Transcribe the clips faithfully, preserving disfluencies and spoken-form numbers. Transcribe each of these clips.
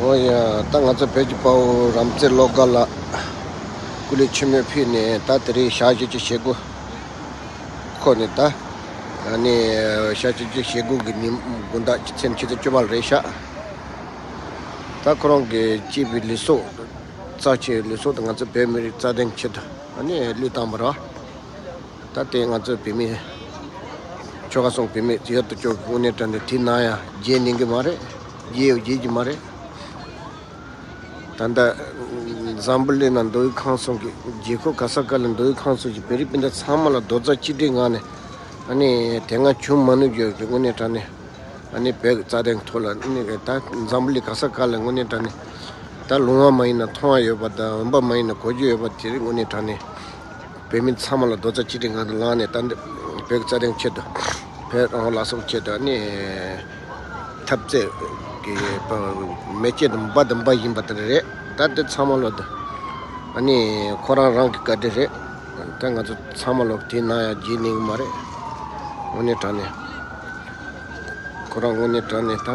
ཨོ་ཡ། ད་ང་ཚོ་བོད་ཀྱི་དཔའ་བོ་རམ་རྩེ་བློ་དགའ་ལགས་སྐུ་ལུས་མཆོད་མེ་ཕུལ་ནས། ད་དེ་རིང་ཞག་བཞི་བཅུ་ཞེ་དགུ་འཁོར་ནས། ད་ཨ་ནི་ཞག་བཞི་བཅུ་ཞེ་དགུ་གི་ཉིན་དགོང་དག་གི་མཚན་ཕྱི་ཟླ་བཅུ་པ་ལ་རེད་ཤག་ད་ཁོ་རང་གི་གཅེས་པའི་ལུས་སྲོག་རྩ་ཆེའི་ལུས་སྲོག་དེ་ང་ཚོ་བོད་མི་རིགས་རྩ་དོན་ཆེད་དུ་ཨ་ནི་བློས་བཏང་བ་རེད། ད་དེ་ང་ཚོ་བོད་མི་ཆོལ་ཁ་གསུམ་བོད་མི་ཡོད་དོ་ཅོག་གི་དངོས་གནས་དྲང་གནས་དེའི་ནང་ཡང་བརྗེད་ཉན་གི་མ་རེད། བརྗེད་ཡོད་བརྗེད་ཀྱི་མ་རེད། ད་ལྟ་འཛམ་བུ་གླིང་ནང་མདོ་དབུས་ཁམས་གསུམ་གྱི་རྒྱལ་ཁབ་ག་ས་ག་ལ་མདོ་དབུས་ཁམས་གསུམ་གྱི་བོད་རིགས་སྤུན་ཟླ་ཚང་མ་ལ་རྡོག་རྩ་གཅིག་སྒྲིལ་ངང་ནས་ཨ་ནི་དེ་སྔ་བྱུང་མ་ནུབ་ཡོད་ཀྱི་དངོས་གནས་དྲང་གནས་ཨ་ནི་བོད་ཀྱི་རྩ་དོན་གྱི་ཐོག་ལ་ཨ་ནི་ད་འཛམ་བུ་གླིང་ག་ས་ག་ལ་དངོས་གནས་དྲང་གནས་ད་ལུང་བ་མ་ཡིན་ན་མཐོང་བ་ཡོད་པ་དང་འོན་པ་མ་ཡིན་ན་གོ་རྒྱུ་ཡོད་པ་དེ་རིགས་དངོས་གནས་དྲང་གནས་བོད་མི་ཚང་མ་ལ་རྡོག་རྩ་གཅིག་སྒྲིལ་ངང་དུ་ལངས་ནས། ད་འདི་བོད་ཀྱི་རྩ་དོན་ཆེད་དུ་བོད་རང་དབང་ལ་སོགས་ཆེད་དུ་ཨ་ནི་འཐབ་རྩོད་ཀྱི་མེ་ལྕེ་དང་འབའ་དང་འབའ་བཞིན་པ་དེ་རེད། ད་འདི་ཚང་མ་ལོ་ད་ཨ་ནི་ཁོ་རང་རང་གི་བཀའ་དྲིན་རེད། ད་ང་ཚོ་ཚང་མ་ལོ་དེའི་ནང་ཡང་བརྗེད་ཉན་གི་མ་རེད། དངོས་གནས་དྲང་གནས། ཁོ་རང་དངོས་གནས་དྲང་གནས་ད་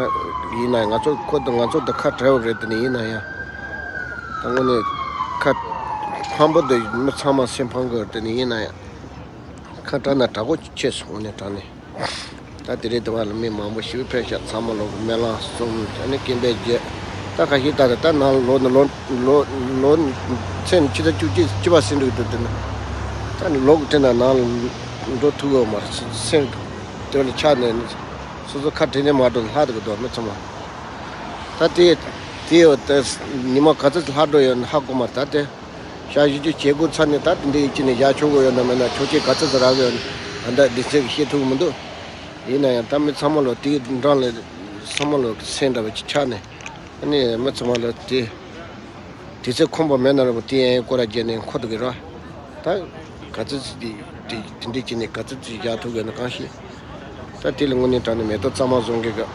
ཡིན་ན་ང་ཚོ་ཁོ་དང་ང་ཚོ་དང་ཁ་བྲལ་བ་རེད། དེ་ནས་ཡིན་ན་ཡང་ད་དངོས་གནས་ཁ་ཕམ་པོ་དེ་མི་ཚང་མ་སེམས་ཕམ་གི་རེད། དེ་ནས་ཡིན་ན་ཡང་ཁ་བྲལ་ན་དྲག་པོ་ཆེ་སོང་། དངོས་གནས་དྲང་གནས་ད་དེ་རིང་དེ་བ་ལ་མི་མང་པོ་ཞིག་ཕེབས་ཤག་ཚང་མ་ལོ་སྨོན་ལམ་གསུམ་ཨ་ནི་སྐྱེ་འཕེལ་རྒྱས། ད་ཁ་ཤས་ད་ད་ནང་ལོ་ནི་ལོ་ལོ་ལོ་ཚེས་ཕྱི་ཟླ་བཅུ་གཅིག་བཅུ་པ་ཟིན་འགྲོ་གི་འདུག་དེ་ནི་ད་ནི་ལོ་གི་དེ་ན་ནང་ལ་འགྲོ་ཐུབ་ཡོད་མ་རེད། སེམས་དེ་ལ་ཆགས་ནས་སོ་སོ་ཁ་བྲལ་ནས་མ་འགྲོ་ལྷག་འདུག་གི་འདུག་མི་ཚང་མ། ད་དེ་དེ་ཡོད་དེ་ཉི་མ་ག་ཚོད་ལྷག་འགྲོ་ཡོད་ན་ཧ་གོ་མ་རེད། ད་དེ་ཞག་བཞི་བཅུ་ཞེ་དགུ་ཚར་ནས་ད་དེ་འདྲའི་ཅི་ནས་བཞག་ཆོག་གི་ཡོད་ན་མེད་ན་ཆོག་ཆེ་ག་ཚོད་ཙམ་རག་གི་ཡོད་ན་ད་འདི་ཚེ་གི་ཤེས་ཐུབ་གི་མི་འདུག་ཡིན་ན་ཡང་ད་མི་ཚང་མ་ལོ་དེའི་འགྲམ་ལ་ཚང་མ་ལོ་སེམས་འདྲ་བ་ཅིག་ཆགས་ནས་ཨ་ནི་མི་ཚང་མ་ལོ་དེ། དེ་ཚེ་ཁོམ་པ་མེད་ན་ར་བ་དེ་ཡང་སྐོར་ར་བརྒྱབ་ནས་འཁོར་དུ་གི་ར། ད་ག་ཚོད་ཅིག་དེ་དེ་དེ་འདྲས་བྱས་ནས་ག་ཚོད་ཅིག་བཞག་ཐུབ་དགོས་ན་གང་ཤེས། ད་དེ་ལ་དངོས་གནས་དྲང་གནས་མེ་ཏོག་གཙང་མ་བཟོ་མཁན་གི་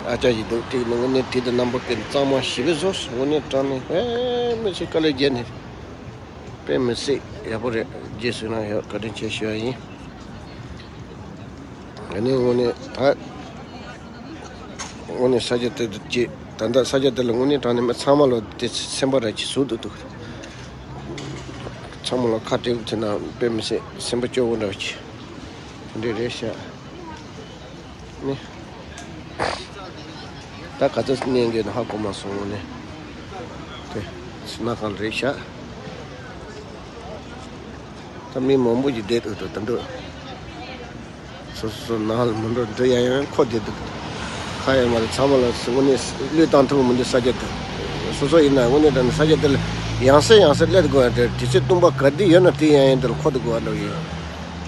ཨ་ཅག་ཞིག་འདུག་དེ་ལ་དངོས་གནས་དེ་དང་རྣམ་པ་ཀུན་གཙང་མ་ཞེ་པོ་བཟོས། དངོས་གནས་དྲང་གནས་དཔེ་མི་སྲིད་དཀའ་ལས་བརྒྱབ་ནས་དཔེ་མི་སྲིད་ཡག་པོ་རེད། རྗེས་སུ་ཡང་ཡང་བཀའ་དྲིན་ཆེ་ཞུ་བ་ཡིན། ཨ་ནི་དངོས་གནས་ད་དངོས་གནས་ས་ཆ་དེ་དུ་སྐྱེས། ད་ལྟ་ས་ཆ་དེ་ལ་དངོས་གནས་དྲང་གནས་མི་ཚང་མ་ལོ་དེ་སེམས་པ་ར་ཅིག་ཟུག་འདུག་འདུག་ཚང་མ་ལོ་ཁ་བྲལ་ཐུབ་ན་དཔེ་མི་སྲིད་སེམས་པ་སྐྱོ་བོ་འདྲ་བ་ཅིག་དེ་འདྲས་རེད་ཤག་ནི། ད་ག་ཚོད་གནས་འགྱོད་ན་ཧ་གོ་མ་སོང་ནི། དེ་སྣ་ཁང་རེད་ཤག་ད་མི་མང་པོ་ཞིག་བསྡད་འདུག་ད་འདུག་སོ་སོ་སོ་ནང་ལ་མི་འགྲོ་འདི་ཡང་ཡང་ཁོ་བསྡད་འདུག་ཁ་ཡང་མ་རེད། ཚང་མ་ལ་དངོས་གནས་བློས་བཏང་ཐུབ་མི་འདུག་ས་ཆ་དེ། སོ་སོ་ཡིན་ན་དངོས་གནས་དྲང་གནས་ས་ཆ་དེ་ལ་ཡང་སེ་ཡང་སེ་སླེབས་དགོས་ཡ་དེ་དུས་ཚོད་སྟོང་པ་ག་དུས་ཡོད་ན་དེ་ཡང་ཡང་དེ་ལ་འཁོར་དགོས་པ་འདྲ་ཡོད་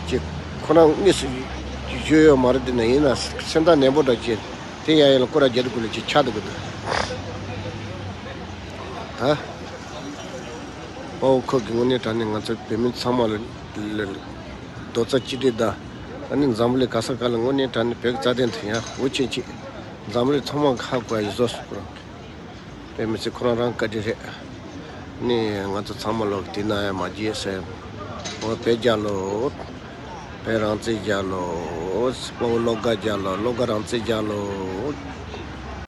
ཅེས་ཁོ་རང་དངོས་སུ་བརྗོད་ཡོད་མ་རེད། དེ་ན་ཡིན་ན་སེམས་ཐག་ནན་པོ་འདྲ་བྱས་དེ་ཡང་ཡང་ལ་སྐོར་ར་རྒྱག་དགོས་ལ་ཅིག་ཆགས་འདུག་གི་འདུག་ད་དཔའ་བོ་ཁོ་གི་དངོས་གནས་དྲང་གནས་ང་ཚོ་བོད་མི་ཚང་མ་ལ་ལ་རྡོག་རྩ་གཅིག་སྒྲིལ་དང་ཨ་ནི་འཛམ་བུ་གླིང་ག་ས་ག་ལ་དངོས་གནས་དྲང་གནས་བོད་ཀྱི་རྩ་དོན་དེ་ཡང་འུ་ཆེན་ཆེ་འཛམ་བུ་གླིང་ཚང་མ་ཧ་གོ་ཡ་བཟོ་སུ་པོ་རང་དཔེ་མི་སྲིད་ཁོ་རང་རང་བཀའ་དྲིན་རེད། ནི་ང་ཚོ་ཚང་མ་ལོ་དེ་ན་ཡང་མ་བརྗེད་སེམས། འོ་བོད་རྒྱལ་ལོ། བོད་རང་བཙན་རྒྱལ་ལོ། དཔའ་བོ་བློ་དགའ་རྒྱལ་ལོ། བློ་དགའ་རང་བཙན་རྒྱལ་ལོ།